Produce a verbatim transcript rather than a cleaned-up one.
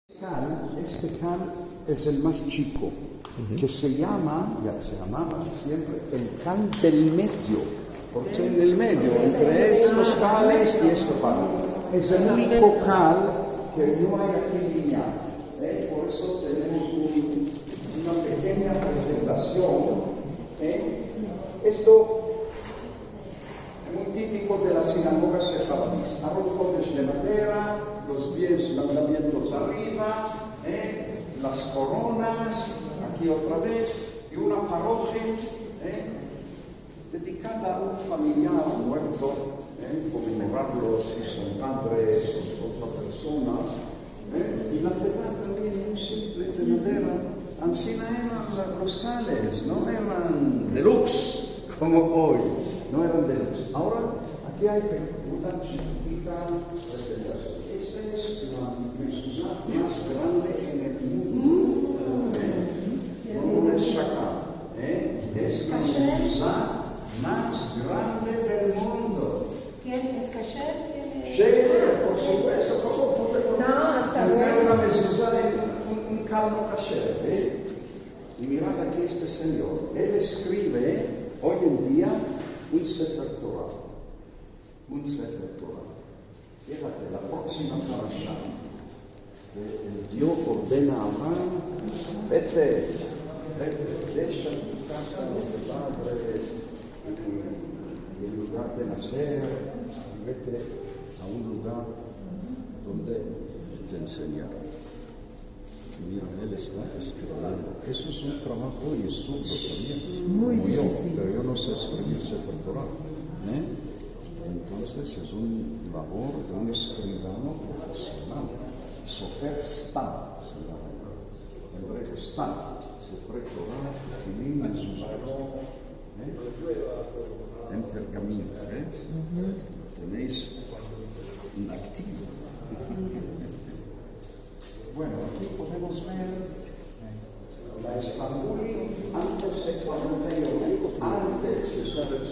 Kal, este kal es el mas chiko, ke se yama, ya se yamava siempre el kal del medio, porke en el medio, entre estos kales i este kal, es el uniko kal ke no ay aki linyal, eh? Por esto tenemos un, una pekenya prezentasion, eh? Esto muy tipiko de las sinagogas sefaradis. Aron kodesh de madera, los diez mandamientos arriva, eh, las koronas, aki otra vez, i una paroje, eh, dedikada a un familiar muerto, eh, konmemorarlo si son padres o otra persona, eh, i la teva tambien muy simple de madera. Ansina eran la, los kales, no eran deluxe komo oy, no eran deluxe. Agora, aki ay una chikitita prezentasion. Esta es la mezuza mas grande en el mundo. Eh, no es shakal, eh, es la mezuza mas grande del mundo. Ken es kasher? Ken es? Kasher, por supuesto, komo puede... No, esta meter bueno. Una mezuza en un, un kal no kasher, eh? I mirad aki este sinyor. El eskrive oy en dia un Sefer Torah. Un Sefer Torah. Fijate, la proksima parasha. El Dio ordena a Abraham: vete, vete, desha tu kasa, los padres, i el lugar de naser, i vete a un lugar donde te ensenyare. Mira, el esta eskriviendo. Esto es un travajo i esto lo sabia. Muy difisil. Komo yo, pero yo no se eskrivir Sefer Torah, eh? Entonses es un lavor de un eskrivano profesional. Sofer Stam se yama. En breve, Stam, Sefer Torah, Tefilim, Mezuzot, eh? En pergamino, eh? Teneis un aktivo. Bueno, aki podemos ver, eh, la Estambuli antes de kuarenta i ocho, antes de Sefer